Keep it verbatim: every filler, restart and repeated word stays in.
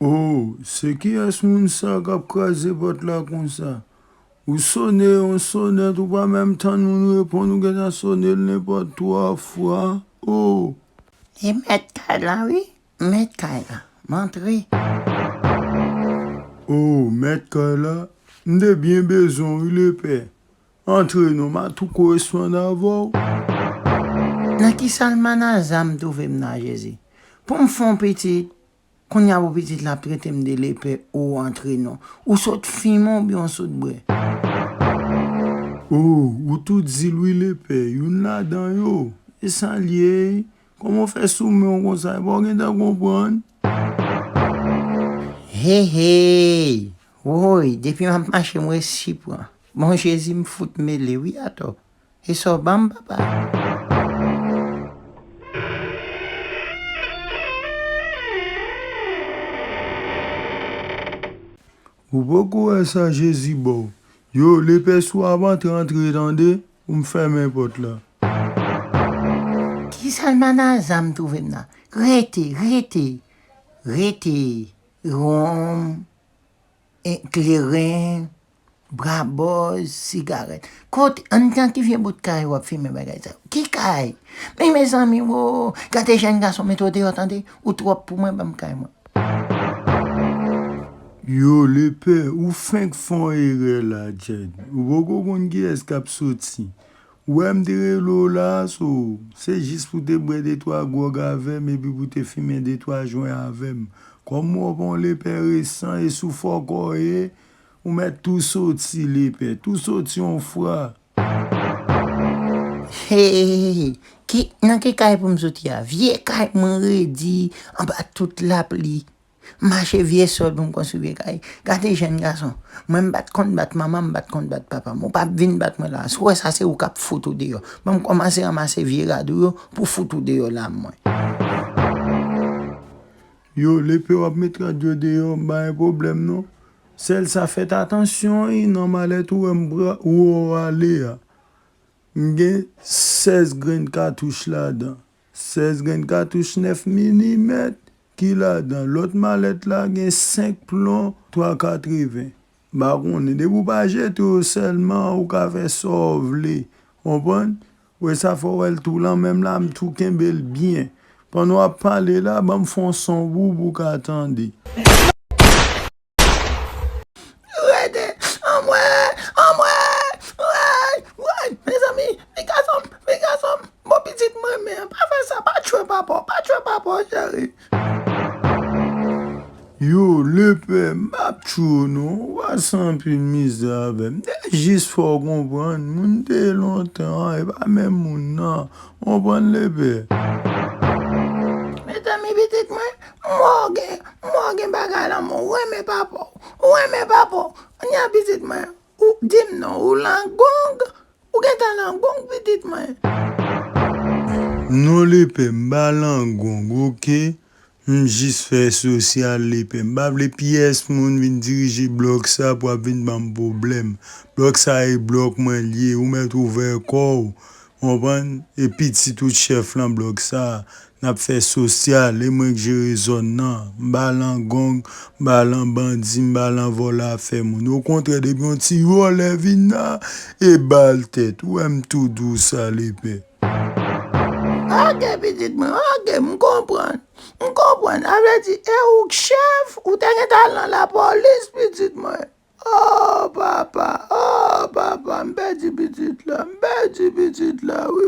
Oh, se kiyès moun sa k ap kraze pòt la konsa? Ou sone yon sonèt, ou pa menm tann moun reponn, ou gentan sone l nenpòt twa fwa. Oh! E mèt kay la, wi. Mèt kay la. M antre. Oh, mèt kay la? M te byen bezwen w, wi, lepè. Antre non, m a tou koresponn avè w. Nan ki sal manaza m twouve m nan, Jezi? Pou m fè yon pitit, kounye a pou pitit la ap trete m de lepè, o, antre non. Ou sot fimen oubyen w sot bwè? Oh, ou tou di l wi, lepè, youn ladan yo. E sa l ye? Kòman w fè sou men w konsa? Epa w gentan konprann? Hey, hey! Woy, depi m ap mache m resi pran. Bon, Jezi, m fout mele wi atò. E sa w ban m, papa? Ou poko wè sa Jezi ba w. Yo, lepè, si w ap antre, antre, tande, pou m fèmen pòt la. Ki sal manaza m twouve m nan? Rete, rete, rete. Wonm, e, kleren, brabòz, sigarèt. Kote, anndan ki vye bout kay w ap fimen bagay sa yo? Ki kay? Men mezanmi, wo, gade jèn gason, mete w deyò, tande. Ou twòp pou mwen, ban m kay mwen. Yo, lepè, ou fenk fè yon erè la, Jed. Ou poko konn kiyès k ap soti. Ou wè m te rele w la, so, se jis pou w te bwè de twa gwòg avè m epi pou w te fimen de twa jwen avè m. Kòm m wè w pa yon lepè resan e sou fòkò w ye, ou mèt tou soti, lepè, tou soti yon fwa. Hey, ki, nan ki kay pou m soti a? Vye kay mwen redi, anba tout lapli. M achte vye sòl pou m konstwi vye kay. Gade jèn gason, mwen m pa t konn bat manman m, m pa t konn bat papa m. Ou p ap vin bat mwen la. Si w wè sa, se ou k ap fout ou deyò. Ban m kòmanse ranmase vye rad ou yo pou fout ou deyò la mwen. Yo, lepè w ap met rad yo deyò, m pa gen pwoblèm non. Sèl sa, fèt atansyon wi, nan malèt ou wè m pran, ou wè w ale a. M gen sèz grenn katouch ladan. Sèz grenn katouch nèf milimèt ki ladan. Lòt malèt la gen senk plon twa katreven. M pa konnen. Depi w pa jete yo sèlman, ou ka fè sa w vle. Konprann? Wè sa fè w wè l tou lan menm la, m tou kenbe l byen. Pandan w ap pale la, ban m fè yon son pou w, pou w ka tande. Rete! Anmwe! Anmwe! Woy! Woy! Mezanmi! Pigason m! Pigason m! Bon pitit m renmen an! Pa fè sa! Pa tchwe papa w! Pa tchwe papa w, cheri! Yo, lepè, m p ap tchwe w non. Ou pase anpil mizè avè m. M te jis fè w konprann. Moun te ye lontan an, e pa menm moun nan. Konprann, lepè? Mezanmi, pitit mwen, m wè w gen, m wè w gen bagay lan men w, ou renmen papa w, ou renmen papa w. Kounye a, pitit mwen, ou di m non, ou lan gong, ou gentan lan gong, pitit mwen. Non, lepè, m pa lan gong, oke? M jis fè sosyal, lepè. M pa vle pyès moun vin dirije blòk sa pou ap vin ban m pwoblèm. Blòk sa e blòk mwen l ye, ou mèt ouvè kò w. Konprann? E pitit ou t chèf lan blòk sa a. N ap fè sosyal, e mwen k jere zòn nan. M pa lan gong, m pa lan bandi, m pa lan vòlè afè moun. Okontrè, depi yon ti vòlè vin la, e ba l tèt. Ou wè m tou dous, sa lepè. Oke, pitit mwen, oke, m konprann. M konprann. A vle di, e ou k chèf, ou te gentan al nan lapolis, pitit mwen. Oh, papa, oh, papa, m pèdi pitit la, m pèdi pitit la, wi,